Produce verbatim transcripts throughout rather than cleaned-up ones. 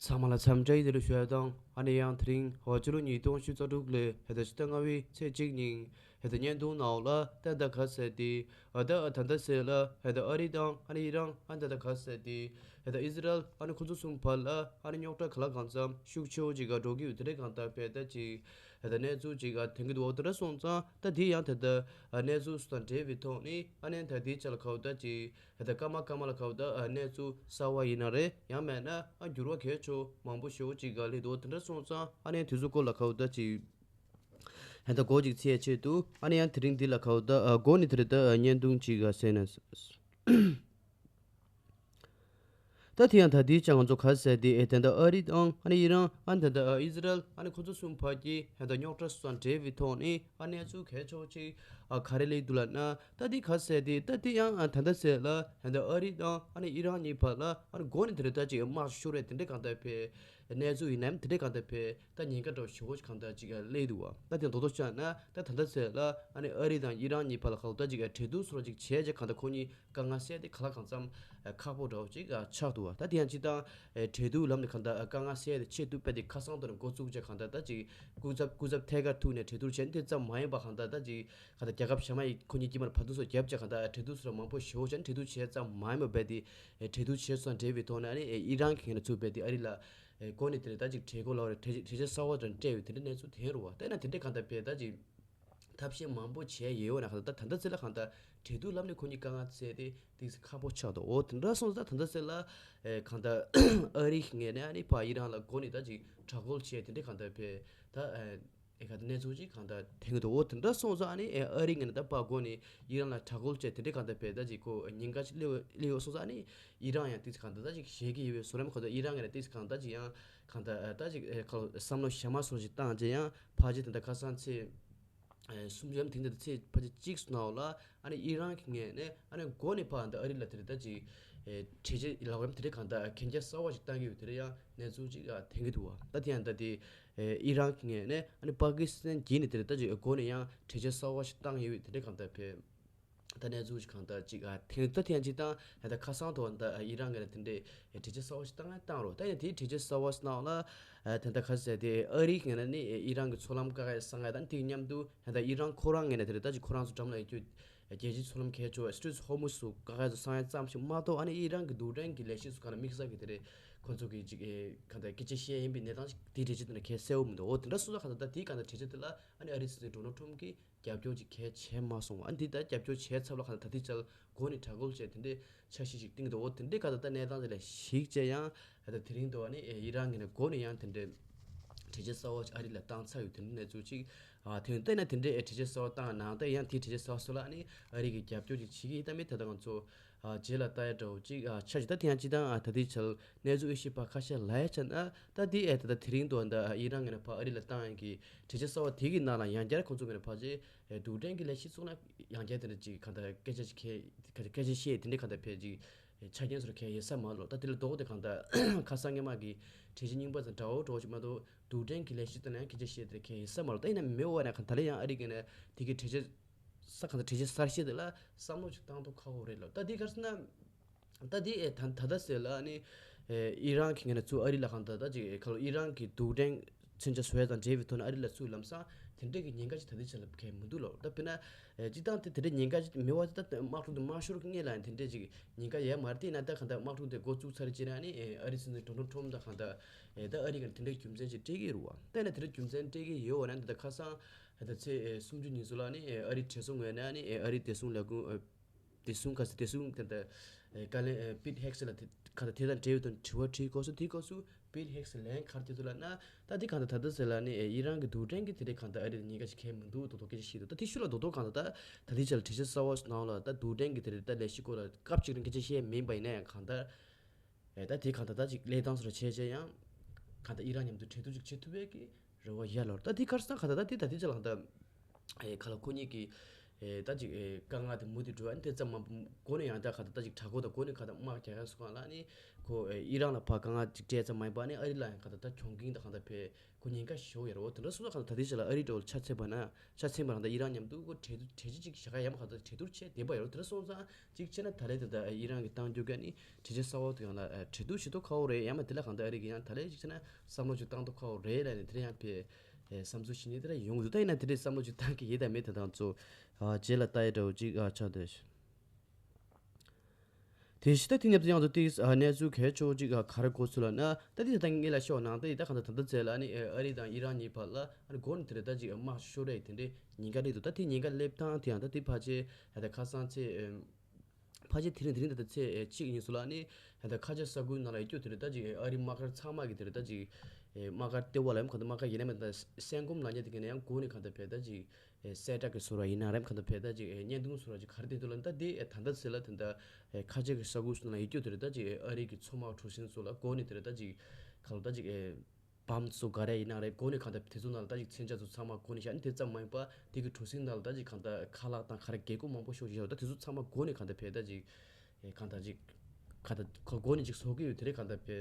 ཚང་མ་ལ་འཚམས་འདྲི་ཡི་དེ་ལ་ཞུ་ཡ་དང་། ཨ་ནི་ཡང་དེ་རིང་ཧོ་ཕྱི་ལོ་ཉིས་སྟོང་ཉི་ཤུ་རྩ་དྲུག་ལོའི་ཧེ་ད་ཕྱི་ཟླ་ལྔ་པའི་ཚེས་གཅིག་ཉིན་ཧེ་ད་བརྙན་ཐུང་ནང་ལ་ད་ད་ག་ཟེར་ཏེ། ཨ་ད་ཨ་ད་ད་ཟེར་ལ་ཧེ་ད་ཨ་རི་དང་ཨ་ནི་ཨི་རན། ཨ་ད་ད་ག་ཟེར་ཏེ་ཧེ་ད་ཨི་ཟི་རལ། ཨ་ནི་ཁོ་ཚོ་གསུམ་བར་ལ་ཨ་ནི་རྙོག་དྲ་ག་ལ་གང་འཚམ་ཤུགས་ཆེ་བོ་ཅིག་ག་འགྲོ་གི་ཡོད། དེ་འདྲའི་གང་ལྟར་བས་ད་ཅིག་ཧེ་ད་གནས་ཚུལ་ཅིག་ག་ཐོན་གི་འདུག་དེ་འདྲ་སོང་ཙང་ད་དེ་ཡང་ད་ད་གནས་ཚུལ་སུ་དང་འབྲེལ་བའི་ཐོག་ནས་ཨ་ནི་ད་དེའི་ཆ་ལ་ག་བ་ད་ཅིག་ད་སྐར་མ་སྐར་མ་ལ་ག་བ་ད་གནས་ཚུལ་གསར་བ་ཡིན་ན་རེད། ཡང་མེད་ན་ཨ་འགྱུར་བ་གལ་ཆེ་མང་པོ་ཞེ་པོ་ཅིག་ག་སླེབས་འདུག་དེ་འདྲ་སོང་ཙང་ཨ་ནི་དེ་ཚོ་སྐོར་ལ་ག་བ་ད་ཅིག་ཧེ་ད་འགོ་ཅིག་ཚིག་ཆེད་དུ་ཨ་ནི་ཡང་དེ་རིང་འདི་ལ་ག་བ་ད་འགོ་ནས་དེ་རེད། ད་བརྙན་ཐུང་ཅིག་ག་ཟེར་ན། ད་དེ་ཡང་ད་དེའི་ཆ་ང་ཚོ་ག་ཟེར་དེ་ཨེ་ད་ད་ཨ་རི་དང་ཨ་ནི་ཨི་རན། ཨ་ནི་ད་ད་ཨི་ཟི་རལ། ཨ་ནི་ཁོ་ཚོ་གསུམ་བར་གྱི་ཧེ་ད་རྙོག་དྲ་སོགས་འབྲེལ་བའི་ཐོག་ནས་ཨ་གནས་ཚུལ་གལ་ཆེ་བོ་ཅིག་ཨ་ག་རེ་སླེབས་འདུག་ལབ་ན། ད་དེ་ག་ཟེར་དེ་ད་དེ་ཡང་ཨ་ད་ད་ཟེར་ལ་ཧེ་ད་ཨ་རི་དང་ཨ་ནི་ཨི་རན་གཉིས་བར་ལ་ཨ་ནི་འགོ་ནས་དེ་རེད། ད་ཅིག་དམག་ཤོར་བའི་དེ་འདྲའི་གང་ལྟར་བས་གནས་ཚུལ་ཡིན་ནམ། དེ་འདྲའི་གང་ལྟར་བས་ད་ཉེན་ཁ་འདྲ་བོ་ཞེ་པོ་ཅིག་གང་ལྟར་ཅིག་སླེབས་འདུག་བ། ད་དེ་མདོར་བསྡུས་བྱས་ན་ད་ད་ད་ཟེར་ལ་ཨ་ནི་ཨ་རི་དང་ཨི་རན་གཉིས་བར་ལ་གང་ལྟར་ཅིག་འབྲེལ་གཏུག་སོགས་ཅིག་བྱས་རྗེས་གང་ལྟར་ཁོ་གཉིས་དཀའ་ངལ་སེལ་ཏེ་ག་ལ་གང་འཚམ་ཨ་ཁག་པོ་འདྲ་བོ་ཅིག་ཨ་ཆགས་འདུག་བ། ད་དེ་ཡང་སྤྱིར་བཏང་ཨ་འབྲེལ་གཏུག་ལམ་ནས་གང་ལྟར་ཨ་དཀའ་ངལ་སེལ་ཏེ་ཆེད་དུ་དཔེ་དེ་ཁ་སང་དུ་ནས་འགོ་བཙུགས་བྱས་གང་ལྟར་ད་ཅིག་སྐུ་ཚབ་སྐུ་ཚབ་ཐད་ཀར་ཐུག་ནས་འབྲེལ་གཏུག་བྱས་ནས་དེ་ཙམ་མ་ཡིན་པ་གང་ལྟར་ད་ཅིག་གང་ལྟར་རྒྱལ་ཁབ་གཞན་མ་ཡིས་ཁོ་གཉིས་དཀྱིལ་མར་བར་འདུམ་སོགས་བརྒྱབ་བྱས་གང་ལྟར་ཨ་འབྲེལ་གཏུག་སོགས་ལ་མང་པོ་ཞེ་པོ་བྱས་ནས་འབྲེལ་གཏུག་བྱས་ཙམ་མ་ཡིན་པ་རྦད་དེ་ཨ་འབྲེལ་གཏུག་བྱས་སོང་འབྲེལ་བའི་ཐོག་ནས་ཨ་ནི་ཨ་ཨི་རན་གྱི་ངོས་ནས་ཚུར་རྦད་དེ་ཨ་རི་ལ་ཨེ་འགོ་ནས་དེ་ལ་ད་ཅིག་གྲོས་འགོ་ལབ་རེད། གྲོས་གྲོས་ཆོད་གསར་བ་དང་སྤྲད་ཡོད། དེ་འདྲའི་གནས་ཚུལ་ཐོན་རུ་བ། ད་ཡིན་ན་དེ་འདྲའི་གང་ལྟར་བས་ད་ཅིག་ཐབས་ཤེས་མང་པོ་བྱས་ཡོད་ན་གང་ལྟར་ད་ད་ལྟ་ཚེ་ལ་གང་ལྟར་འབྲེལ་གཏུག་ལམ་ནས་ཁོ་གཉིས་དཀའ་ངལ་སེལ་ཏེ་ཏིག་ཙམ་ཁག་པོ་ཆགས་འདུག་འོ་དེ་འདྲ་སོང་ཙང་ད་ད་ལྟ་ཚེ་ལ་ཨེ་གང་ལྟར་ཨ་རི་གི་ངོས་ནས་ཨ་ནི་ཕར་ཨི་རན་ལ་འགོ་ནས་ད་ཅིག་དྲག་རྒོལ་བྱས་དེ་འདྲའི་གང་ལྟར་བས་ད་ཨེ་གང་ལྟར་གནས་ཚུལ་ཅིག་གང་ལྟར་ཐོན་གྱི་འདུག་འོ་དེ་འདྲ་སོང་ཙང་ཨ་ནི་ཨེ་ཨ་རི་ངོས་ནས་ད་ཕར་འགོ་ནས་ཨི་རན་ལ་དྲག་རྒོལ་བྱས་དེ་འདྲའི་གང་ལྟར་བས་ད་ཅིག་ཁོ་ཉེན་ཁ་ཅིག་སླེབས་སླེབས་ཡོད་སོང་ཙང་ཨ་ནི་ཨི་རན་ཡང་ཏིག་ཙམ་གང་ལྟར་ད་ཅིག་ཞེད་ཀྱི་ཡོད་པའི་བཟོ་འདྲ་མ་གང་ལྟར་ཨི་རན་ངོས་ནས་ཏིག་ཙམ་གང་ལྟར་ཅིག་ཡང་གང་ལྟར་ད་ཅིག་ཨེ་ཁ་ལོ་བསམ་བློ་གཞན་མ་སོགས་ཅིག་བཏང་རྗེས་ཡང་ཕལ་ཆེར་དེ་འདྲ་ཁ་སང་ཚེས་ཨེ་སུམ་ཅུ་ཡམ་དེ་འདྲ་ཚེས་ཕལ་ཆེར་གཅིག་སོང་ནའོ་ལ་ཨ་ནི་ཨི་རན་གྱི་ངོས་ནས་ཨ་ནི་འགོ་ནས་ཕར་འདི་ཨ་རི་ལ་དེ་རེད་ད་ཅིག་ཨེ་གྲོས་ཆོད་ལབ་ཡམ་དེ་འདྲ་གང་ལྟར་གན་རྒྱ་གསར་བ་ཞིག་བཏང་གི་ཡོད། དེ་འདྲ་ཡང་གནས་ཚུལ་ཅིག་ཨ་ཐོན་གྱི་འདུག་བ། ད་དེ་ཡང་ད་དེ་ཨེ་ཨི་རན་གྱི་ངོས་ནས་ཨ་ནི་པ་ཀི་སི་ཐན་བརྒྱུད་ནས་དེ་རེད་ད་ཅིག་འགོ་ནས་ཡང་གྲོས་ཆོད་གསར་བ་ཞིག་བཏང་ཡོད། དེ་འདྲ་གང་ལྟར་བས་ད་གནས་ཚུལ་ཅིག་གང་ལྟར་ཅིག་ཨ་ཐོན། ད་དེ་ཡང་ཅིག་བཏང་ད་ཁ་སང་ཐོག་ད་ཨི་རན་གྱི་ལ་དེ་འདྲའི་གྲོས་ཆོད་གསར་བ་ཞིག་བཏང་ཡང་བཏང་རོགས། ད་ཡང་དེའི་གྲོས་ཆོད་གསར་བ་ཞིག་ནང་ལ་ཨ་དེ་འདྲ་ག་ཟེར་དེ་ཨ་རིའི་ངོས་ནས་ནི་ཨི་རན་གྱི་མཚོ་ལམ་བཀག་ཡ་བཟོ་ཡ་དང་དེ་མཉམ་དུ་ད་ཨི་རན་ཁོ་རང་ངོས་ནས་དེ་རེད་ད་ཅིག་ཁོ་རང་ཚོ་འགྲམ་ལ་ཡོད་རྒྱུ་རྒྱལ་སྤྱིའི་མཚོ་ལམ་གལ་ཆེ་བ་སི་ཊྲེཊ་ཧོར་མུཛ་སུ་བཀག་ཡ་ཚོ་བཟོ་ཡ་ཙམ་ཞིག་མ་གཏོགས་ཨ་ནི་ཨི་རན་གྱི་རྡུལ་ཕྲན་གྱི་ལས་གཞི་སུ་ག་ལ་དམིགས་བསལ་གྱི་དེ་རེད་ཁོ་ཚོ་གི་ཅིག་ཨེ་ག་འདྲ་སྐད་ཆ་བཤད་ཡིན་པའི་གནས་སྟངས་ཤིག་དེའི་གྲོས་ཆོད་དེ་ནས་གལ་གསལ་བོ་མི་འདུག་འོ་དེ་འདྲ་སོང་ཙང་ག་ད་ད་དེའི་ག་འདྲ་གྲོས་ཆོད་དེ་ལ་ཨ་ནི་ཨ་རིའི་སྲིད་འཛིན་ཌོ་ནལ་ཊམ་གྱིས་རྒྱབ་སྐྱོར་ཅིག་གལ་ཆེ་མ་སོང་བ། ཨ་འདི་ལྟར་རྒྱབ་སྐྱོར་བྱས་ཚར་ལ་གང་ལྟར་ད་ལྟའི་ཆར་འགོ་ནས་དྲག་རྒོལ་བྱས་དེ་འདྲའི་འཆར་གཞི་ཞིག་བཏིང་འདུག་འོ་དེ་འདྲའི་ཁ་ད་ལྟ་གནས་སྟངས་དེ་ལ་གཞིགས་བྱས་ཡང་ད་ལྟ་དེ་རིང་དུ་ཨ་ནི་ཨི་རན་གྱི་ནས་འགོ་ནས་ཡང་དེ་འདྲའི་གྲོས་ཆོད་གསར་བ་ཞིག་ཨ་རི་ལ་བཏང་ཚར་ཡོད། དེ་འདྲའི་གནས་ཚུལ་ཅིག་ཨ་དེ་ཡང་བལྟས་ན་དེ་འདྲའི་གྲོས་ཆོད་གསར་བ་བཏང་ནང་ད་ཡང་དེའི་གྲོས་ཆོད་གསར་བ་སོགས་ལ་ཨ་ནི་ཨ་རི་གི་རྒྱབ་སྐྱོར་ཅིག་བྱེད་ཀྱི་ཡིན། ད་མི་ད་ལྟ་ང་ཚོ་ཨ་རྗེས་ལ་ལྟ་ཡ་འདྲ་བོ་ཅིག་ཨ་ཆགས་ཀྱི། ད་དེ་ཡང་སྤྱིར་བཏང་ཨ་ད་ལྟའི་ཆར་གནས་ཚུལ་དབྱེ་ཞིབ་པ་ཁ་ཤས་ལ་ཡ་ཆ་ན་ད་དེ་ཨེ་ད་ལྟ་དེ་རིང་དུ་ཨ་ད་ཨི་རན་གྱི་ནས་ཕར་ཨ་རི་ལ་བཏང་ཡ་གི་གྲོས་ཆོད་གསར་བ་དེ་གི་ནང་ལ་ཡང་བསྐྱར་ཁོང་ཚོ་གི་ནས་ཕར་རྗེས་ཨེ་རྡུལ་ཕྲན་གྱི་ལས་གཞི་ཚུགས་ན་ཡང་བསྐྱར་དེ་འདྲ་ཅིག་གང་ལྟར་སྐད་ཆ་ཅིག་གལ་གང་ལྟར་སྐད་ཆ་བཤད་དེ་འདྲའི་གང་ལྟར་ཕལ་ཅིག་ཆ་རྐྱེན་སོར་གལ་ཡོད་ས་མ་རེད་ལོ། ད་དེ་ལ་ལྡོག་སྟེ་གང་ལྟར་ཁ་སང་སྔོན་མ་གི་གྲོས་གཞི་རྙིང་པ་ཚོ་འདྲ་བོ་འདྲ་བོ་ཅིག་མ་གཏོགས་རྡུལ་ཕྲན་གྱི་ལས་གཞི་དེ་ལ་ཡང་སྐད་ཆ་བཤད་དེ་གལ་ཡོད་ས་མ་རེད། ད་ཡིན་ན་མི་འོ་ན་གང་ལྟར་ཡང་ཨ་རི་གི་ནས་དེ་གི་གྲོས་ཆོད་ས་གང་ལྟར་གྲོས་ཆོད་གསར་བཤད་དེ་ལ་བསམ་བློ་ཅིག་བཏང་ཐུབ་ཁག་པོ་རེད་ལོ། ད་དེ་ག་རེ་ཟེར་ན། ད་དེ་ཨེ་ད་ད་ལྟ་ཟེར་ལ་ཨ་ནི་ཨེ་ཨི་རན་གྱི་ངོས་ནས་ཚུར་ཨ་རི་ལ་གང་ལྟར་ད་ཅིག་ཨེ་ཁ་ལོ་ཨི་རན་གྱི་རྡུལ་ཕྲན་མཚོན་ཆ་བཟོ་ཡ་དང་འབྲེལ་བའི་ཐོག་ནས་ཨ་རི་ལ་ཚུར་ལམ་སང་དེ་འདྲས་ཀྱི་ཉེན་ཁ་ཅིག་ད་ལྟའི་ཆ་ལ་གང་ཡང་མི་འདུག་ལོ། ད་དཔེར་ན་ཨེ་སྤྱིར་བཏང་དེ་དེ་འདྲས་ཉེན་ཁ་ཅིག་མེད་པ་ཅིག་ད་དམག་འཁྲུག་དེ་མ་ཤོར་སྔོན་ལ་ཡང་དེ་འདྲས་ཅིག་ཉེན་ཁ་ཡོད་མ་རེད། དེ་ཡིན་ན་ད་གང་ལྟར་དམག་འཁྲུག་དེ་འགོ་བཙུགས་ཚར་རྗེས་ནས་ཨ་ནི་ཨེ་ཨ་རིའི་སྲིད་འཛིན་ཌོ་ནལ་ཊམ་ཕ་དང་གང་ལྟར་ཨེ་ད་ཨ་རི་གི་དེ་འདྲས་རྒྱུ་མཚན་ཅིག་སྤྲད་ཀྱི་རེད་བ། ད་ཡིན་ན་དེ་འདྲས་རྒྱུ་མཚན་སྤྲད་ཀྱི་ཡོད་བ་ན་འདི་ད་ཁ་སང་ད་ཚེས་ཨེ་སུམ་ཅུ་ཉིན་སོ་ལ་ཨ་ནི་ཨེ་ཨ་རིའི་བདེ་སྲུང་ངོས་ནས་ཨ་ནི་ཨེ་ཨ་རིའི་བདེ་སྲུང་ལས་ཁུངས་ཨེ་བདེ་སྲུང་ག་ས་བདེ་སྲུང་ག་ད་ཨེ་བཀའ་བློན་ཨེ་པིད་ཧེག་སི་ལ་དེ་ག་ད་དེ་དང་འབྲེལ་བའི་དོན་དྲི་བ་དྲིས་སྐབས་སུ་དེའི་སྐབས་སུ་པིད་ཧེག་སི་ལན་ག་རེ་བསྐྱོན་འདུག་ལབ་ན། ད་དེ་ག་ད་ད་ལྟ་ཟེར་ལ་ནི་ཨེ་ཨི་རན་གྱི་རྡུལ་ཕྲན་གྱི་དེ་འདྲའི་ག་ད་ཨ་རི་ལ་ཉེན་ཁ་ཞིག་གང་ཡང་མི་འདུག་རྡོག་རྡོག་སྐད་ཆ་བཤད་འདུག་ད་དེ་ཤུལ་ལ་རྡོག་རྡོག་ག་ད་ད་ད་ལྟའི་ཆ་ལ་གྲོས་ཆོད་གསར་བ་ནང་ལ་ད་རྡུལ་ཕྲན་གྱི་དེ་འདྲའི་ད་ལས་གཞི་སྐོར་ལ་སྐབས་གཅིག་རིང་སྐད་ཆ་བཤད་མིན་པ་ཡིན་ན་ཡང་གང་ལྟར་ཨེ་ད་དེ་ག་ད་ད་ཅིག་གླེང་སྟངས་སོགས་བྱས་བྱས་ཡང་ག་ད་ཨི་རན་མཉམ་དུ་གྲོས་བསྡུར་ཅིག་བྱེད་ཐུབ་པའི་གི་རེ་བ་ཡོད་ལོ། ད་དེ་ག་རེ་ཟེར་ན་ག་ད་ད་དེ་ད་དེ་ཅི་ལ་ག་ད་ཨེ་ག་ལ་ཁོ་གཉིས་ཀྱི་ ཨེ་ད་ཅིག་ཨེ་དཀའ་ངལ་དེ་མུ་མཐུད་འགྲོ་བ་ནི་དེ་ཙམ་མ་འགོ་ནས་ཡང་ད་ག་ད་ད་ཅིག་དྲག་པོ་དང་འགོ་ནས་ག་ད་དམག་རྒྱག་ཡ་སོགས་གང་ལ་ནི་ཁོ་ཨེ་ཨི་རན་ལ་ཕར་དཀའ་ངལ་ཅིག་སྤྲད་ཙམ་མ་ཡིན་པ་ནི་ཨ་རི་ལ་ཡང་ག་ད་ད་གྱོང་གུན་དང་ག་ད་ཕེ་ཁོ་ཉེན་ཁ་ཞེ་པོ་ཡོད་རེད། འོ་དེ་འདྲ་སོང་ཙང་ག་ད་ད་ལྟའི་ཆ་ལ་ཨ་རི་འདྲ་བོ་ཆ་མཚོན་པ་ན་ཆ་མཚོན་པ་རང་ད་ཨི་རན་མཉམ་དུ་ཁོ་གྲོས་གྲོས་གཞི་ཅིག་བཞག་ག་ཡ་མ་ག་ད་གྲོས་བསྡུར་བྱས་བསྡད་པ་ཡོད་རེད། དེ་འདྲ་སོང་ཙང་ཅིག་བྱས་ན་ད་ལན་དེ་ད་ཨི་རན་གྱི་བཏང་རྒྱུ་ག་ནི་གྲོས་ཆོད་གསར་པ་དེ་གང་ལ་ཨ་གྲོས་བསྡུར་བྱེད་མདོག་ཁ་པོ་རེད། ཡང་མ་དེ་ལ་གང་ལྟར་ཨ་རི་གི་ཡང་ད་ལན་ཅིག་བྱས་ན་བསམ་བློ་ཅིག་བཏང་མདོག་ཁ་པོ་རེད་ལབ་ནས་དེ་རིང་ཡང་ཕེ་ཨེ་བསམ་ཚུལ་ཞིག་ནི་དེ་འདྲ་ཡོང་གི་འདུག་ད་ཡིན་ན་དེ་འདྲའི་བསམ་བློ་ཅིག་བཏང་གི་ཡོད་དམ་མེད་དེ་དང་ཚོ་ཨ་རྗེས་ལ་ལྟ་ཡ་འདྲ་བོ་ཅིག་ཨ་ཆགས་འདུག་དེ་བཞིན་ད་དེ་ནས་ཡང་དུ་ཏིག་ཨ་གནས་ཚུལ་གལ་ཆེ་བོ་ཅིག་ཨ་ག་རེ་གོ་ཚུལ་ལ་ན་ད་དེ་ད་ངེད་ལ་ཤོག་ནང་ད་ཡི་ད་གང་ལྟར་ད་ལྟ་ཚེ་ལ་ནི་ཨ་རི་དང་ཨི་རན་གཉིས་བར་ལ་ཨ་ནི་འགོ་ནས་དེ་རེད་ད་ཅིག་དམག་ཤོར་རེད། དེ་འདྲའི་ཉེན་ཁ་སླེབས་འདུག་ད་དེ་ཉེན་ཁ་སླེབས་སྟངས་དེ་ཡང་ད་དེ་ཕལ་ཆེར་ད་ཁ་སང་ཚེ་ཨེམ། ཕལ་ཆེར་དེ་རིང་དེ་རིང་ད་ལྟ་ཚེས་གཅིག་ཉིན་སུ་ལ་ནི་ད་ལྟ་ཁ་ཆེ་ས་ཁུལ་ནང་ལ་ཡོད་རྒྱུ་དེ་རེད་ད་ཅིག་ཨ་རི་དམག་སྒར་ཚང་མ་གི་དེ་རེད་ད་ཅིག་དམག་སྒར་ལྟེ་བ་ལ་ཡང་གང་ལྟར་དམག་སྒར་ཡིན་ན་མིན་ད་སེང་གོམ་ལ་ཉེ་དེ་གི་ནས་ཡང་སྒོ་ནས་གང་ལྟར་ཕེ་ད་ཅིག་གསལ་བསྒྲགས་ཀྱི་བཟོ་འདྲ་ཡིན་ན་རེམ་གང་ལྟར་ཕེ་ད་ཅིག་བརྙན་ཐུང་བཟོ་འདྲ་ཅིག་ག་རེ་བསྟན་འདུག་ལབ་ན་ད་དེ་ད་ལྟ་ཚེ་ལ་དེ་འདྲ་ཁ་ཆེ་གི་ས་ཁུལ་སུ་ལ་ཡོད་རྒྱུ་དེ་རེད་ད་ཅིག་ཨ་རི་གི་མཚོ་དམག་གྲུ་གཟིངས་སུ་ལ་སྒོ་ནས་དེ་རེད་ད་ཅིག་གང་ལྟར་ད་ཅིག་བམ་སོགས་ག་རེ་ཡིན་ན་རེད། སྒོ་ནས་གང་ལྟར་དེ་ཚོ་ནང་ལ་ད་ཅིག་མཚོན་ཆ་ཚོ་ཚང་མ་སྒོ་ནས་བཞག་ནས་དེ་ཙམ་མ་ཡིན་པ་དེ་གི་གྲུ་གཟིངས་ནང་ལ་ད་ཅིག་གང་ལྟར་ཁ་ལག་དང་ག་རེ་རྒྱལ་སྒོ་མང་པོ་ཤོར་བཞག་ད་དེ་ཚོ་ཚང་མ་སྒོ་ནས་གང་ལྟར་ཕེ་ད་ཅིག་གང་ལྟར་ཅིག་གང་ལྟར་ཁོ་སྒོ་ནས་ཅིག་བཟོ་གི་ཡོད་དེ་རེད། གང་ལྟར་ཕེ་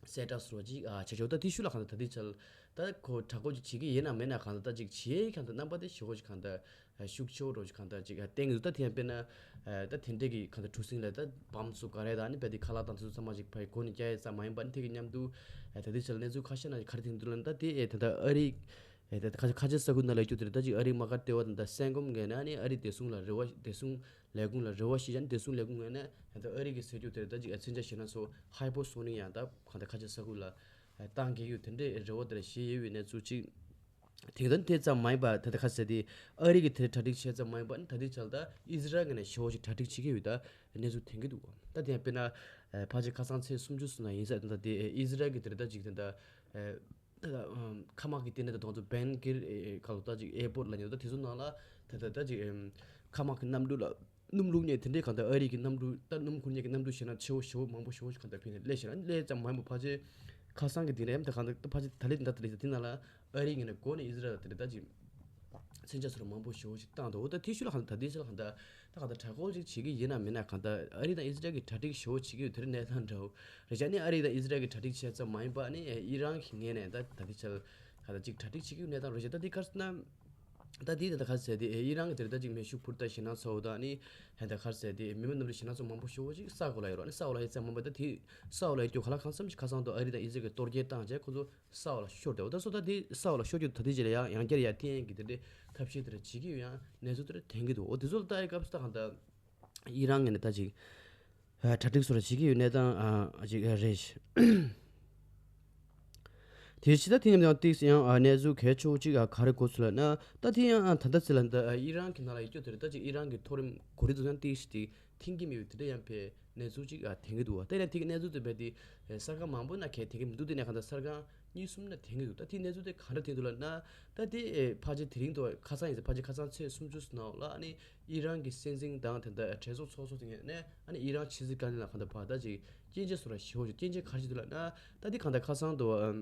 གསལ་བསྒྲགས་སོགས་ཅིག་ཨ་བྱེད་ཆོག་ད་དེ་ཤུལ་ལ་གང་ལྟར་ད་དེ་ཆ་ལ་ད་ཁོ་དྲག་པོ་ཅིག་བྱེད་ཀྱི་ཡིན་ན་མིན་ན་གང་ལྟར་ད་ཅིག་བྱེད་གང་ལྟར་རྣམ་པ་དེ་ཞེ་པོ་ཅིག་གང་ལྟར་ཤུགས་ཆེ་བོ་འདྲ་ཅིག་གང་ལྟར་ཅིག་བསྟན་གྱི་འདུག་ད་དེ་ཡང་དཔེར་ན་ད་དེ་འདྲས་ཀྱི་གང་ལྟར་གྲུ་གཟིངས་ལ་ད་བམ་སོགས་ག་རེ་དང་ནི་དཔེ་དེ་ཁ་ལག་དང་དེ་ཚོ་ཚང་མ་ཅིག་ཕར་སྒོ་ནས་རྒྱག་ཡས་ཙམ་མ་ཡིན་པ་ནི་དེ་གི་མཉམ་དུ་ད་དེ་ཆ་ལ་གནས་ཚུལ་ཁ་ཤས་ནང་ག་རེ་ཐེངས་འདུག་ལབ་ན་ད་དེ་ད་ལྟ་ཨ་རི་ད་ཁ་ཁ་ཆེ་ས་ཁུལ་ནང་ལ་ཡོད་རྒྱུ་དེ་རེད་ད་ཅིག་ཨ་རི་དམག་སྒར་ལྟེ་བ་དང་ད་སེང་གོམ་ངོས་ནས་ནི་ཨ་རི་བདེ་སྲུང་ལ་རེ་བ་བདེ་སྲུང་ལས་ཁུངས་ལ་རེ་བ་ཞིག་བྱས་ནས་བདེ་སྲུང་ལས་ཁུངས་ངོས་ནས་ད་ལྟ་ཨ་རི་གི་ཟེར་རྒྱུ་དེ་རེད་ད་ཅིག་མཚོན་ཆ་བཞག་ན་སོ་ཧའི་པར་སོ་ནིག་ཡང་ད་གང་ལྟར་ཁ་ཆེ་ས་ཁུལ་ལ་བཏང་གི་ཡོད་དེ་འདྲའི་རེ་བ་དེ་འདྲ་བཞེས་ཡོད་པའི་གནས་ཚུལ་ཅིག་དེང་དོན་དེ་ཙམ་མ་ཡིན་པར་ད་ལྟ་ཁ་ཟེར་དེ་ཨ་རི་གི་དེར་གྲ་སྒྲིག་བྱས་ཙམ་མ་ཡིན་པར་ད་ལྟའི་ཆར་ད་ཨི་ཟི་རལ་ངོས་ནས་ཞེ་པོ་ཞིག་གྲ་སྒྲིག་བྱེད་ཀྱི་ཡོད་ད་གནས་ཚུལ་ཐོན་གྱི་འདུག་ད་དེ་ཡང་དཔེར་ན་ཕལ་ཆེར་ཁ་སང་ཚེས་སུམ་ཅུ་སོང་ན་ཡིན་ས་ད་ལྟ་དེ་ཨི་ཟི་རལ་གི་དེར་ད་ཅིག་ད་ལྟ་ད་ཁ་དམག་གི་ལྟེ་གནས་ད་དོང་ཚོ་བན་གིར་ཁ་ལོ་ད་ཅིག་ཨེར་པོར་ལ་ཉོ་ད་དེ་ཚོ་ནང་ལ་ད་ད་ད་ཅིག་ཁ་དམག་གི་གནམ་གྲུ་ལ་སྣུམ་བླུགས་མཁན་དེ་འདྲའི་གང་ལྟར་ཨ་རི་གི་གནམ་གྲུ་ད་སྣུམ་འཁོར་མཁན་གྱི་གནམ་གྲུ་ཞེ་ན་ཆེ་བོ་ཞེ་བོ་མང་པོ་ཞེ་བོ་ཞིག་གང་ལྟར་ཕེ་ནས་སླེབས་ཤག་ལ་སླེབས་ཙམ་མ་ཡིན་པ་ཕལ་ཆེར་ཁ་སང་གི་དེ་རེད་ཡམ་ད་གང་ལྟར་ཕལ་ཆེར་ད་ལེ་དེ་འདྲ་དེ་རེད་དེ་ནང་ལ་ཨ་རི་ངོས་ནས་འགོ་ནས་ཨི་ཟི་རལ་ལ་དེ་རེད་ད་ཅིག་མཚོན་ཆ་ཚོ་ར་མང་པོ་ཞེ་བོ་ཞིག་བཏང་འདུག་ད་དེའི་ཤུལ་ལ་གང་ལྟར་ད་ལྟའི་ཆར་གང་ལྟར་ད་གང་ལྟར་དྲག་པོ་ཅིག་བྱེད་ཀྱི་ཡིན་ན་མིན་ན་གང་ལྟར་ཨ་རི་དང་ཨི་ཟི་རལ་གྱི་གྲ་སྒྲིག་ཞེ་བོ་བྱེད་ཀྱི་ཡོད་དེ་རེད་གནས་སྟངས་འདྲ་བོ་རེད་ཤག་ནི་ཨ་རི་དང་ཨི་ཟི་རལ་གྱི་གྲ་སྒྲིག་བྱས་ཙམ་མ་ཡིན་པ་ནི་ཨི་རན་གྱི་ངོས་ནས་ད་ད་ལྟའི་ཆར་གང་ལྟར་ཅིག་གྲ་སྒྲིག་བྱེད་ཀྱི་ཡོད་གནས་སྟངས་རེད་ཤག་ད་དེ་ག་རེ་ཟེར་ན། ད་དེའི་དེ་འདྲ་ག་རེ་ཟེར་དེ་ཨི་རན་གྱི་དེ་རེད་ད་ཅིག་མེ་ཤུགས་འཕུར་མདའ་ཞེད་སྣང་ཚ་བོ་དང་ནི་ཧན་ད་ག་རེ་ཟེར་དེ་མི་མེད་གནམ་གྲུ་ཞེད་སྣང་ཚ་བོ་མང་པོ་ཞེ་བོ་ཅིག་ས་འོག་ལ་ཡོད་རོགས་ནི་ས་འོག་ལ་ཡོད་ཙམ་མ་པ་ད་དེ་ས་འོག་ལ་ཡོད་རྒྱུ་ག་ལ་གང་འཚམ་ཞིག་ཁ་སང་དུ་ཨ་རི་དང་ཨི་ཟི་རལ་གྱི་གཏོར་སྐྱོན་བཏང་རྗེས་ཁོ་ཚོ་ས་འོག་ལ་ཤོར་བསྡད་འོ་ད་སོ་ད་དེ་ས་འོག་ལ་ཤོར་རྒྱུ་ད་དེ་རྗེས་ལ་ཡང་ཡང་བསྐྱར་ཡར་འཐེན་གྱི་དེ་འདྲའི་ཐབས་ཤེས་དེ་འདྲ་བྱེད་ཀྱི་ཡོད་ཡང་གནས་ཚུལ་དེ་འདྲ་ཐོན་གྱི་འདུག་འོ་དེ་ཚོ་ལ་ལྟ་ཡི་སྐབས་སུ་ད་གང་ལྟར། ཨི་རན་ངོས་ནས་ད་ཅིག་ཨ་གྲ་སྒྲིག་སོགས་བྱེད་ཀྱི་ཡོད་གནས་སྟངས་ཨ་ཅིག་ཨ་རེད། དེ་ཕྱི་ད་དེ་ནས་ཡང་ཏིག་ཡང་ཨ་གནས་ཚུལ་གལ་ཆེ་བོ་ཅིག་ཨ་ག་རེ་གོ་ཚུལ་ལ་ན་ད་དེ་ཡང་ཨ་ད་ལྟ་ཚེ་ལ་འདི་ཨ་ཨི་རན་གྱི་ནང་ལ་ཡོད་རྒྱུ་དེ་རེད་ད་ཅིག་ཨི་རན་གྱི་མཐོ་རིམ་གོ་སྒྲིག་ཚོ་ཡང་ཏིག་ཞིག་དེ་མཐུན་གྱི་མེད་པའི་དེ་འདྲ་ཡང་ཕེ་གནས་ཚུལ་ཅིག་ཨ་ཐོན་གྱི་འདུག་བ་དེ་ནས་དེ་གི་གནས་ཚུལ་དེ་ཕེ་དེ་གསར་ཁང་མང་པོ་ན་གལ་ཐེ་གི་མི་འདུག་དེ་ནས་གང་ལྟར་གསར་ཁང་གཉིས་གསུམ་ན་ཐོན་གྱི་འདུག་ད་དེ་གནས་ཚུལ་དེ་ག་འདྲ་ཐོན་འདུག་ལབ་ན་ད་དེ་ཨེ་ཕལ་ཆེར་དེ་རིང་དུ་ཁ་སང་ཡིན་ཟེར་ཕལ་ཆེར་ཁ་སང་ཚེས་སུམ་ཅུ་ནང་ལ་ཨ་ནི་ཨི་རན་གྱི་སྲིད་འཛིན་དང་དེ་འདྲ་གྲོས་ཚོགས་ཚོགས་གཙོ་དེ་ནས་ཨ་ནི་ཨི་རན་ཕྱི་སྲིད་བཀའ་བློན་ལ་གང་ལྟར་ཕར་ད་ཅིག་སྐྱོན་བརྗོད་སོགས་ལ་ཞེ་པོ་ཅིག་སྐྱོན་བརྗོད་ག་རེ་བྱེད་འདུག་ལབ་ན་ད་དེ་གང་ལྟར་ཁ་སང་དུ་ཨམ་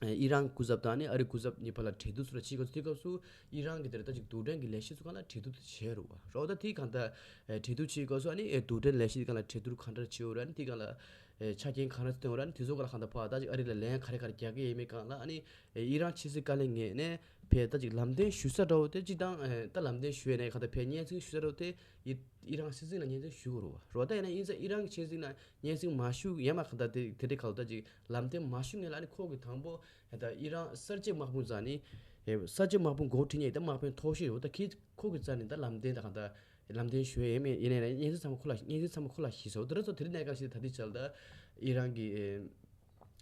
ཨི་རན་སྐུ་ཚབ་དང་ཨ་ནི་ཨ་རི་སྐུ་ཚབ་གཉིས་བར་ལ་གྲོས་བསྡུར་སོགས་ལ་བྱེད་དགོས་དུས་སྐབས་སུ་ཨི་རན་གྱི་དེ་འདྲ་ད་ཅིག་རྡུལ་ཕྲན་གྱི་ལས་གཞི་ཚོ་གང་ལ་གྲོས་བསྡུར་དུ་བྱས་རུ་བ་རོགས་ད་དེ་གང་ལྟར་གྲོས་བསྡུར་བྱེད་དགོས་སོ་ཨ་ནི་རྡུལ་ཕྲན་ལས་གཞི་གང་ལ་གྲོས་བསྡུར་གང་འདྲ་བྱེད་འོ་ར་ཨ་ནི་དེ་གང་ལ། ཨེ་ཆ་རྐྱེན་གང་རེ་བཏོན་ར་ནི་དེ་ཚོ་ག་ལ་གང་ལྟར་ཕར་ད་ཅིག་ཨ་རི་ལ་ལན་ག་རེ་ག་རེ་རྒྱག་གི་ཡིན་མིན་གང་ལ་ཨ་ནི་ཨེ་ཨི་རན་ཕྱི་སྲིད་བཀའ་བློན་ངོས་ནས་ཕེ་ད་ཅིག་ལམ་སྟོན་ཞུ་ས་འདྲ་བོ་དེ་ཅིག་དང་ཨེ་ད་ལམ་སྟོན་ཞུ་ཡས་ནས་གང་ལྟར་ཕེ་སྙན་སེང་ཞུ་ས་འདྲ་བོ་དེ་ཨི་ཨི་རན་ཕྱི་སྲིད་ལ་སྙན་སེང་ཞུ་དགོས་རེད་བ་རོ། ད་ཡིན་ན་ཨི་ཨི་རན་གྱི་ཕྱི་སྲིད་ལ་སྙན་སེང་མ་ཞུ་ཡ་མ་གང་ལྟར་དེ་དེ་འདྲའི་ག་ལ་ད་ཅིག་ལམ་སྟོན་མ་ཞུ་ངེས་ལ་ཨ་ནི་ཁོ་གི་དང་པོ་ཨེ་ད་ཨི་རན་གསར་བརྗེ་དམག་དཔུང་རྩ་ནི་ཨེ་གསར་བརྗེ་དམག་དཔུང་འགོ་ཁྲིད་མཁན་ད་དམག་དཔོན་མཐོ་ཤོས་ཡོད་ད་ཁི་ཁོ་གི་རྩ་ནས་ད་ལམ་སྟོན་ད་གང་ལྟར། ལམ་སྟོན་ཞུ་ཡས་ཡིན་མིན་ཡིན་ནའི་སྙན་སེང་ཚང་མ་ཁོ་ལ་སྙན་སེང་ཚང་མ་ཁོ་ལ་ཞུས་སོ་དེ་རེད་ཚོ། དེ་རིང་གནས་སྐབས་ཤིག་ད་ལྟའི་ཆར་ད་ཨི་རན་གྱི་ཨེ་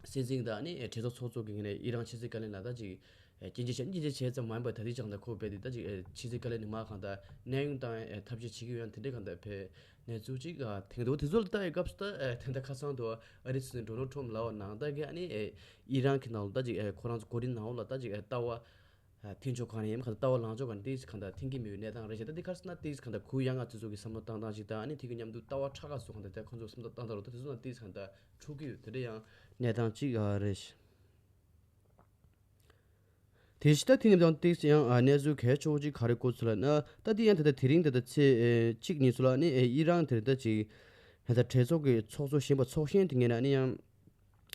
སྲིད་འཛིན་དང་ནི་ཨེ་གྲོས་ཚོགས་ཚོགས་གཙོ་གི་ངོས་ནས་ཨི་རན་ཕྱི་སྲིད་བཀའ་བློན་ལ་ད་ཅིག་ཨེ་སྐྱོན་བརྗོད་བྱས་སྐྱོན་བརྗོད་བྱས་ཙམ་མ་ཡིན་པར་ད་ལྟའི་ཆར་ད་ཁོ་རྦད་དེ་ད་ཅིག་ཨེ་ཕྱི་སྲིད་བཀའ་བློན་ནི་མར་གང་ལྟར་གནས་དབྱུང་བཏང་ཡས་ཨེ་ཐབས་ཤེས་བྱེད་ཀྱི་ཡོད་ཡང་དེ་འདྲའི་གང་ལྟར་ཕེ་གནས་ཚུལ་ཅིག་ཨ་ཐེངས་དུ་དེ་ཚོ་ལ་ལྟ་ཡས་སྐབས་སུ་ད་ཨེ་དེ་འདྲ་ཁ་སང་དུ་ཨ་རི་སྲིད་འཛིན་ཌོ་ནལ་ཊམ་ལབ་པ་ནང་ལྟར་གྱི་ཨ་ནི་ཨེ་ཨི་རན་གྱི་ནང་ལ་ད་ཅིག་ཨེ་ཁོ་རང་ཚོ་གོ་སྒྲིག་ནང་ལོགས་ལ་ད་ཅིག་ཨེ་ལྟ་བ། ཐེངས་ཆོག་གང་ཡིན་གང་ལྟར་ལྟ་བ་ལངས་ཕྱོགས་གང་ཏིས་གང་ལྟར་ཐེངས་ཀྱི་མི་ཡོད་གནས་སྟངས་རེད་ཤག་ད་འདི་ག་རེ་ཟེར་ན་ཏིས་གང་ལྟར་གུ་ཡངས་ང་ཚོ་ཚོ་གི་བསམ་བློ་བཏང་སྟངས་ཤིག་དང་ཨ་ནི་དེ་གི་མཉམ་དུ་ལྟ་བ་ཕྲ་མཁར་སུ་གང་ལྟར་དེ་ཁོང་ཚོ་བསམ་བློ་བཏང་སྟངས་རོགས་དེ་ཚོ་ན་ཏིས་གང་ལྟར་འཁྲུག་གི་ཡོད་དེ་འདྲ་ཡང་གནས་སྟངས་གཅིག་ཨ་རེད་ཤག་དེ་བཞིན་ད་དེ་ནས་དང་ཏིག་ཡང་ཨ་གནས་ཚུལ་གལ་ཆེ་བོ་ཅིག་ག་རེ་གོ་ཚུལ་ལ་ན། ད་དེ་ཡང་ད་ལྟ་དེ་རིང་ད་ལྟ་ཚེས་ཨེ་གཅིག་ཉིན་སུ་ལ་ནི་ཨེ་ཨི་རན་དེ་རེད་ད་ཅིག་ད་ལྟ་གྲོས་ཚོགས་ཀྱི་ཚོགས་གཙོ་གཞོན་པ་ཚོགས་གཞོན་དེ་ངས་ན་ནི་ཡང་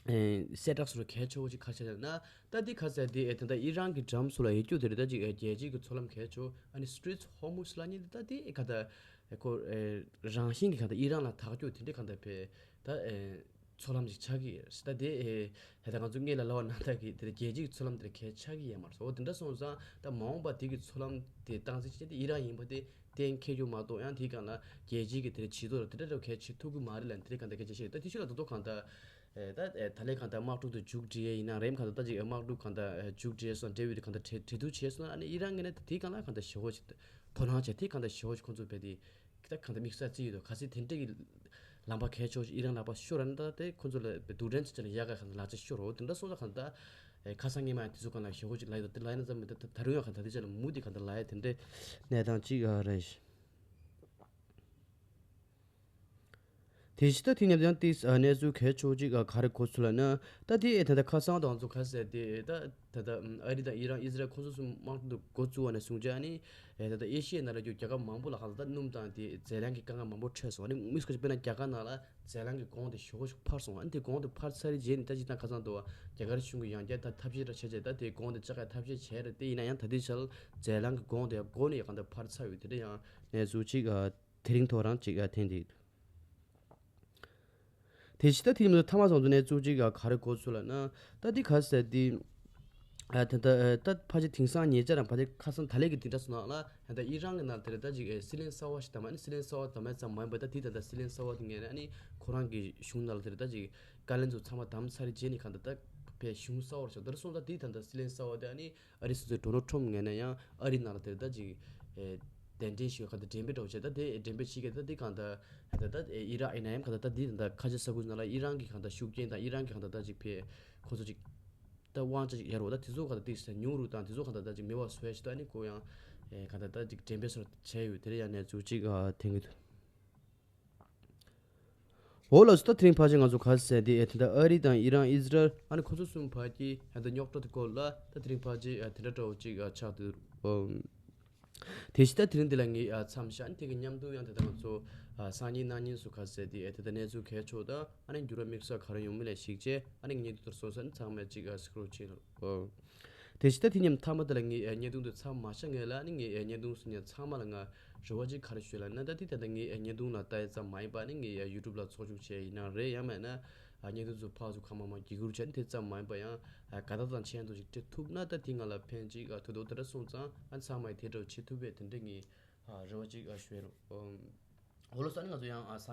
ཨེ་གསལ་བསྒྲགས་སུ་གལ་ཆེ་བོ་ཅིག་ག་རེ་བྱས་ན། ད་དེ་ག་ཟེར་དེ་ཨེ་ད་ལྟ་ཨི་རན་གྱི་འགྲམ་སུ་ལ་ཡོད་རྒྱུ་དེ་རེད་ད་ཅིག་ཨེ་རྒྱལ་སྤྱིའི་གི་མཚོ་ལམ་གལ་ཆེ་བོ་ཨ་ནི་Strait of Hormuz ལ་ནི་ད་དེ་ག་ད་ཨེ་ཁོ་ཨེ་རང་བཞིན་གྱི་ག་ད་ཨི་རན་ལ་ཐག་གཅོད་དེ་འདྲའི་ག་ད་བས་ད་ཨེ། མཚོ་ལམ་ཞིག་ཆགས་ཀྱི་ཡོད་རེད། ད་དེ་ཨེ་ད་ལྟ་ང་ཚོ་སྔོན་ལ་ལབ་པ་ནང་ལྟར་གྱི་དེ་རྒྱལ་སྤྱིའི་མཚོ་ལམ་དེར་གལ་ཆགས་ཀྱི་ཡོད་མ་རེད། འོ་དེ་འདྲ་སོང་ཙང་ད་མ་འོངས་པ་དེ་གི་མཚོ་ལམ་དེ་སྟངས་འཛིན་བྱེད་དེ་ཨི་རན་ཡིན་པ་དེ་གཏན་འཁེལ་རྒྱུ་མ་གཏོགས་ཡང་དེའི་སྒང་ལ་རྒྱལ་སྤྱིའི་གི་དེ་ཆེ་མཐོ་ལ་དེ་འདྲ་འདྲ་གལ་ཆེ་ཐུབ་ཀྱི་མ་རེད་ལབ་དེ་འདྲའི་གང་ལྟར་སྐད་ཆ་བཤད་ཡོད། ད་དེ་ཕྱི་ལ་ད་དུང་གང་ལྟར་ཨེ་ད་ཨེ་ད་ལས་གང་ལྟར་དམག་འཁྲུག་དེ་མཇུག་སྒྲིལ་ཡས་ཡིན་ན་རེམ་གང་ལྟར་ད་ཅིག་དམག་འཁྲུག་གང་ལྟར་ཨེ་མཇུག་སྒྲིལ་སོང་འབྲེལ་བའི་གང་ལྟར་གྲོས་གྲོས་བསྡུར་བྱས་སོང་ན་ཨ་ནི་ཨི་རན་ངོས་ནས་དེའི་སྒང་ལ་གང་ལྟར་ཞེ་བོ་ཞིག་དོ་སྣང་བྱས་དེ་གང་ལྟར་ཞེ་བོ་ཞིག་ཁོང་ཚོ་བས་དེ། ད་གང་ལྟར་དམིགས་བསལ་བརྩི་ཡོད་དོ། ག་ཚོད་དེ་འདྲ་གི་ལམ་པ་གལ་ཆེ་བོ་ཞིག་ཨི་རན་ལག་པ་ཤོར་ར་ན་ད་དེ་ཁོ་ཚོ་ལ་རྡུལ་ཕྲན་ཚོ་ཅན་ལ་ཡག་ག་གང་ལྟར་ལག་ཆ་ཤོར་རོ། དེ་འདྲ་སོང་ཙང་གང་ལྟར་ཨེ་ཁ་སང་ཉི་མ་ཡང་དེ་ཚོ་གང་ལ་ཞེ་བོ་ཅིག་ལབ་ཡོད་དོ། དེ་ལབ་ཡིན་ཙམ་མི་ད་ད་རུང་ཡང་གང་ལྟར་དེ་ཅན་ལ་མུ་དེ་གང་ལྟར་ལབ་ཡ་དེ་འདྲའི་གནས་སྟངས་ཅིག་ཨ་རེད། དེ་བཞིན་ད་དེ་མཉམ་དུ་ཡང་ཏིས་ཨ་གནས་ཚུལ་གལ་ཆེ་བོ་ཅིག་ཨ་ག་རེ་གོ་ཚུལ་ལ་ན། ད་དེ་ཨེ་ད་ལྟ་ཁ་སང་དང་ཚོ་ག་ཟེར་དེ་ད། ད་ལྟ་ཨ་རི་དང་ཨི་རན་ཨི་ཟི་རལ་ཁོ་ཚོ་གསུམ་དམག་འཁྲུག་འགོ་བཙུགས་པ་ནས་བཟུང་བྱས་ཨ་ནི་ཨེ་ད་ལྟ་ཨེ་ཤི་ཡའི་ནང་ལ་རྒྱུ་རྒྱལ་ཁབ་མང་པོ་ལ་གང་ལྟར་སྣུམ་དང་དེ་རྫས་ལངས་ཀྱི་དཀའ་ངལ་མང་པོ་འཕྲད་སོང་། ཨ་ནི་དམིགས་བཀར་དཔེར་ན་རྒྱ་གར་ནང་ལ་རྫས་ལངས་ཀྱི་གོང་དེ་ཞེ་པོ་ཞིག་འཕར་སོང་། ཨ་ནི་དེ་གོང་དེ་འཕར་ཚར་རྗེས་ནི་ད་ཅི་ད་ཁ་སང་དུ་རྒྱ་གར་གཞུང་གི་ཡང་བསྐྱར་ད་ཐབས་ཤེས་ར་བྱས་བྱས་ད་དེ་གོང་དེ་བཅག་ཡ་ཐབས་ཤེས་བྱས་རེད། དེ་ཡིན་ན་ཡང་ད་ལྟའི་ཆར་རྫས་ལངས་ཀྱི་གོང་དེ་མགོ་ནས་གང་ལྟར་འཕར་ཚར་ཡོད། དེ་འདྲ་ཡང་གནས་ཚུལ་ཅིག་དེ་རིང་ཐོག་རང་ཅིག་ཐེན་དེ། དེ་ཕྱི་ད་དེ་ཉིན་ཐ་མ་སོང་དུ་ནས་ཚུགས་གཅིག་ག་རེ་གོ་ཚུལ་ལ་ན། ད་དེ་ག་ཟེར་དེ། ད་ད་ད་ཕ་ཆེ་དེང་སང་ཉེ་ཆར་རང་ཕ་ཆེ་ཁ་སང་ད་ལས་ཀྱི་དེ་འདྲ་སོང་ན་ལ་ད་ཨི་རན་གྱི་ནང་དེར་ད་ཅིག་སྲིད་བློན་གསར་བ་ཞིག་དམ་ཨ་ནི་སྲིད་བློན་གསར་བ་དམ་ཨ་ཙམ་མ་ཡིན་པ་ད་དེ་ད་ད་སྲིད་བློན་གསར་བ་དེ་ངས་ནས་ཨ་ནི་ཁོ་རང་གི་གཞུང་ནང་ལ་དེར་ད་ཅིག་བཀའ་བློན་ཚོ་ཚང་མ་དམ་ཚར་རྗེས་ནས་གང་ད་ད་ཕའི་གཞུང་གསར་བ་ཞིག་དེར་སོང་ད་དེ་ད་ད་སྲིད་བློན་གསར་བ་དེ་ཨ་ནི་ཨ་རི་སྲིད་འཛིན་ཌོ་ནལ་ཊམ་ངས་ནས་ཡང་ཨ་རི་ནང་ལ་དེར་ད་ཅིག་གདན་འདྲེན་ཞིག་ག་ད་འགྲེམས་སྤེལ་འདྲ་བོ་བྱས། ད་དེ་འགྲེམས་སྤེལ་བྱེད་ཀྱི་ད་དེ་གང་ད་ད་ད་ཨི་རག་ཨི་ན་ཡམ་ག་ད་ད་དེ་ད་ཁ་ཆེ་ས་ཁུལ་ནང་ལ་ཨི་རན་གྱི་གང་ད་ཤུགས་རྐྱེན་དང་ཨི་རན་གྱི་གང་ད་ད་ཅིག་ཕེ་ཁོ་ཚོ་ཅིག་ད་དབང་ཆ་ཅིག་ཡར་བ་ད་དེ་ཚོ་གང་ད་དེ་ཉུང་རུ་དང་དེ་ཚོ་གང་ད་ད་ཅིག་མེད་པ་བཟོ་ཡ་ཞིག་ད་ནི་ཁོ་ཡང་གང་ད་ད་ཅིག་འགྲེམས་སྤེལ་སོགས་བྱས་ཡོད། དེ་རེད་ཡང་གནས་ཚུལ་ཅིག་ཐེན་གི་འདུག་འོ་ལགས་སོ། ད་དེ་རིང་ཕལ་ཆེར་ང་ཚོ་ག་རེ་ཟེར་དེ་ཨེ་ད་ལྟ་ཨ་རི་དང་ཨི་རན་ཨི་ཟི་རལ་ཨ་ནི་ཁོ་ཚོ་གསུམ་བར་གྱི་ཨེ་ད་རྙོག་དྲ་དེ་སྐོར་ལ་ད་དེ་རིང་ཕལ་ཆེར་ཨེ་དེ་འདྲ་འདྲ་བོ་ཅིག་ཨ་ཆགས་འདུག་ཨོ། དེ་བཞིན་ད་དེ་རིང་འདི་ལ་ངས་ཨ་མཚམས་བཞག་ནས་དེ་གི་མཉམ་དུ་ཡང་དེ་ད་ང་ཚོ་ཨ་སང་ཉིན་གནངས་ཉིན་སུ་ག་རེ་ཟེར་དེ་ཨེ་ད་ལྟ་གནས་ཚུལ་གལ་ཆེ་བ་དང་ཨ་ནི་འགྱུར་བ་དམིགས་བསལ་ག་རེ་ཡོང་མིན་ལ་གཞིགས་བྱས་ཨ་ནི་ངས་འདི་ལྟར་སོང་ས་ནི་ཚང་མས་ཅིག་ཨ་སི་ཀྲོལ་བྱེད་རོགས་ཨོ། དེ་བཞིན་ད་དེ་མཉམ་མཐའ་མ་དེ་ལ་ངས་ཨེ་བརྙན་ཐུང་དེ་མཚམས་མ་བཞག་སྔོན་ལ་ནི་ངས་ཨེ་བརྙན་ཐུང་སུ་ཉན་ཚང་མ་ལ་ང་རེ་བ་ཅིག་ག་རེ་ཞུས་ལ་ན་ད་དེ་ད་ལྟ་ངས་ཨེ་བརྙན་ཐུང་ལ་ལྟ་ཡ་ཙམ་མ་ཡིན་པ་ནི་ངས་ཨེ་ཡུ་ཊུབ་ལ་ཚོགས་ཞུགས་བྱས་ཡིན་ན་རེད། ཡང་མེད་ན་ཨ་བརྙན་ཐུང་ཚོ་ཕར་ཚུར་གང་མང་མང་བརྒྱུད་སྐུར་བྱས་ནས་དེ་ཙམ་མ་ཡིན་པ་ཡང་ཨ་དགའ་རྟགས་དང་མཆན་ཐོ་ཞིག་སྤྲད་ཐུབ་ན་ད་དེ་ང་ལ་ཕན་ཅིག་ཨ་ཐུག་འདུག་དེ་འདྲ་སོང་ཙང་ཨ་ཚང་མས་དེ་འདྲ་བྱེད་ཐུབ་པའི་དེ་འདྲ་ངས་ཨ་རེ་བ་ཅིག་ཨ་ཞུ་ཡ་རོགས། འོ་ལོ་ས་ནི་ང་ཚོ་ཡང་ཨ་ས་